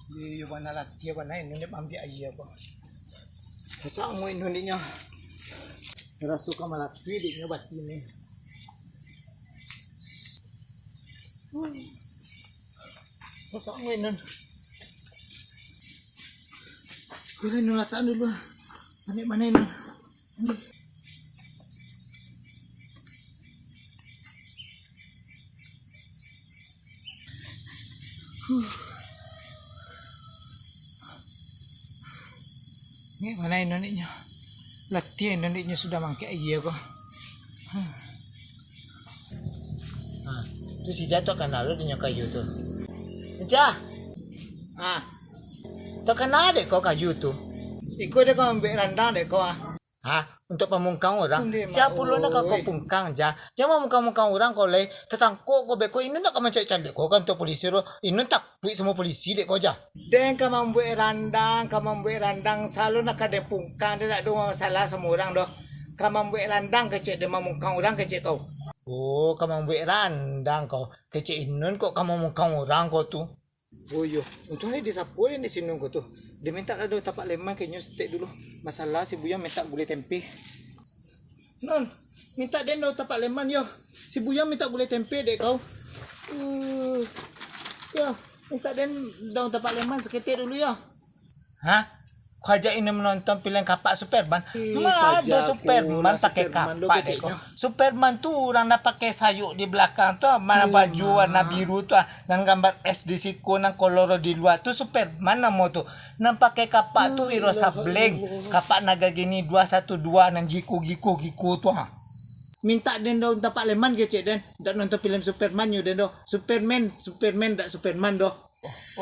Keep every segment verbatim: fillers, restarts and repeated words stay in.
Iyo, iyo, bana latiah, bana inun dek maambiak aia ko. Sasak anguik inun dek nyo. Raso ka malapui dek nyo batin ni. Huh. Sasak anguik inun. Siko lah inun latakan dulu. Panek bana inun. Huh. Ni bana inun dek nyo. Latiah inun dek nyo sudah maangkek aia ko. Huh. Ha, tu si Jah tu kana lo dek nyo kayu tu. Jah. Ha. Tu kana dek ko kayu tu. Iko dek ko maambiak randang dek ko, ah. Ha, untuak pamungkang urang. Ondeh, Sia pulo nak ka ko oi. Pungkang, Jah. Jan mamungkang-mungkang urang ko lai. Tatangkok ko beko, inun nak ka mancaliak-caliak ko kantua polisi ro. Inun takuik samo polisi dek ko, Jah. Den ka mambuek randang, ka mambuek randang, salo nak ka den pungkang, den dak ado masalah samo urang doh. Ka mambuek randang kecek den, mamungkang urang kecek kau. Oh, ka mambuek randang kau. Kecek inun kok ka mamungkang urang kau tu. Oh iyo, untuang lai disapo den di siko ko tu. Den mintak lah daun tapak leman ka inyo saketek dulu. Masalah si Buyang mintak gulai tempe. Non, mintak den daun tapak leman yo. Si Buyang mintak gulai tempe dek kau. Uh, yo, mintak den daun tapak leman saketek dulu yo. Hah? Kau ajak inun manonton film kapak Superman? Ih, ma ado paja Superman pulo pakai Superman lo kapak dek keceknyo. Kau? Superman tu urang nan pakai sayuk di balakang tu, ma Hmm. baju warna biru tu, ah, nan gambar S di siko, nan kolor di lua tu Superman namo tu. Nan pakai kapak tu Hmm, Wiro Sableng, Allahu Akbar. Kapak Nagageni dua satu dua nan giku-giku giku tu, ha. Mintak den daun tapak leman kecek den, dak nonton film Superman nyo den doh. Superman, Superman dak Superman doh.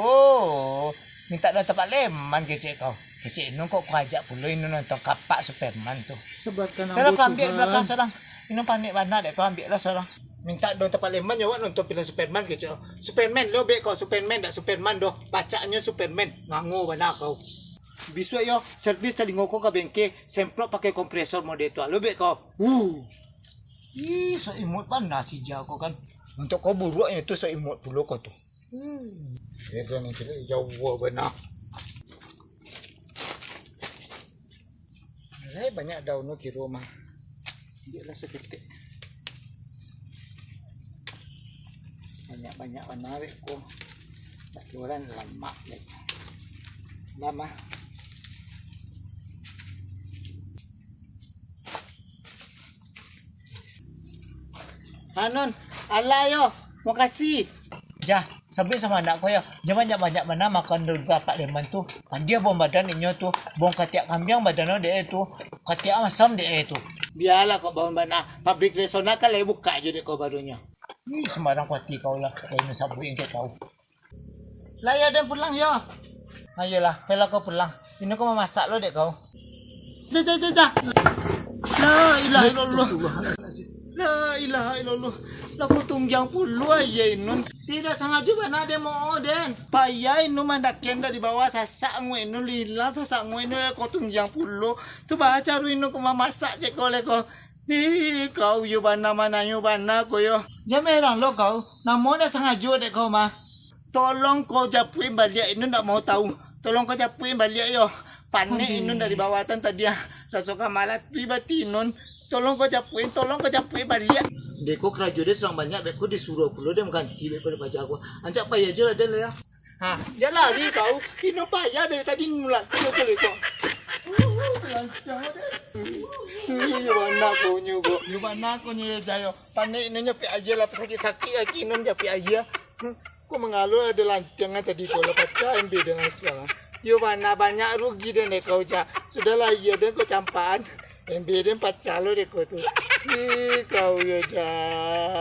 Oh, mintak daun tapak leman kecek kau. Kecek inun kok kau ajak pulo inun nonton kapak Superman tu. Sabarkan Dah lah, ambo kau ambiak di Tuhan. Balakang sorang. Inun panek bana dek kau, ambiak lah sorang. Mintak daun tapak leman nyo awak nonton film Superman kecek kau. Superman lo bek kau, Superman dak Superman doh. Pacaknyo Superman, ngango bana kau. Bisuak yo, servis talingo kau ka bengke, semprot pakai kompresor model tu lo bek kau. Uh. Ih, sok imut bana si Jah ko kan. Untuak kau buruaknyo tu sok imut pulo kau tu. Hmm. Dia tu nan cilik jauah bana. Lai banyak daun tu kiro mah. Biaklah saketek. Banyak-banyak bana wek ko. Tapi urang lamak dek. Lama. Anun, alah yo, makasih. Jah, sabuik samo anak ko yo, jan banyak-banyak bana makan daun tapak leman tu. Pandiah bawang badan inyo tu, bawang katiak kambiang badan dek e tu, katiak masam dek e tu. Bialah kok bawang bana, pabrik Rexona kan lai bukak jo dek ko barunyo. Ih, sembarang kuati kau lah, lain sabuik engke kau. Lah, yo, den pulang, yo. Ayolah, pailah kau pulang. Inun ko mamasak lo dek kau. Jah, jah, jah, jah. La ilaha illallah. La ilaha illallah. Lah kau tunggiang pulo aia inun. Tidak sangajo bana den mo den. Payah inun mandakian dari bawah, sasak nguek inun, lilang sasak nguek inun, kau tunggiang pulo. Tu baa caro inun ko mamasak cek ko leh ko. Ih, kau yo bana manayo bana ko yo. Jan merang lo kau. Namo ndak sangajo dek kau mah. Tolong kau japuik baliak, inun ndak mau tahu. Tolong kau japuik baliak yo. Panek Aduh. Inun dari bawah tan tadi ah. Raso ka malatui bati inun. Tolong kau japuik, tolong kau japuik baliak. Dek ko karajo den surang banyak, beko disuruah pulo den mangganti beko dek paja ko. Ancak pai ajo lah den lah ya. Ha, jan lari kau. Inun payah dari tadi nulan. Kau boleh kau. Lancang dek. Iyo bana kau nyo kau. Iyo bana kau nyo yo Jayo. Panek inun nyo pai aia lah, sakik-sakik kaki inun jan pai aia. Hmm, kau mangalo ado lantiang tadi kau lah pacah embe den surang. Iyo bana banyak rugi den dek kau, Jah. Sudahlah, iyo den kau campakan. Embe den pacah lo dek kau tu. Ih, kau yo, Jah.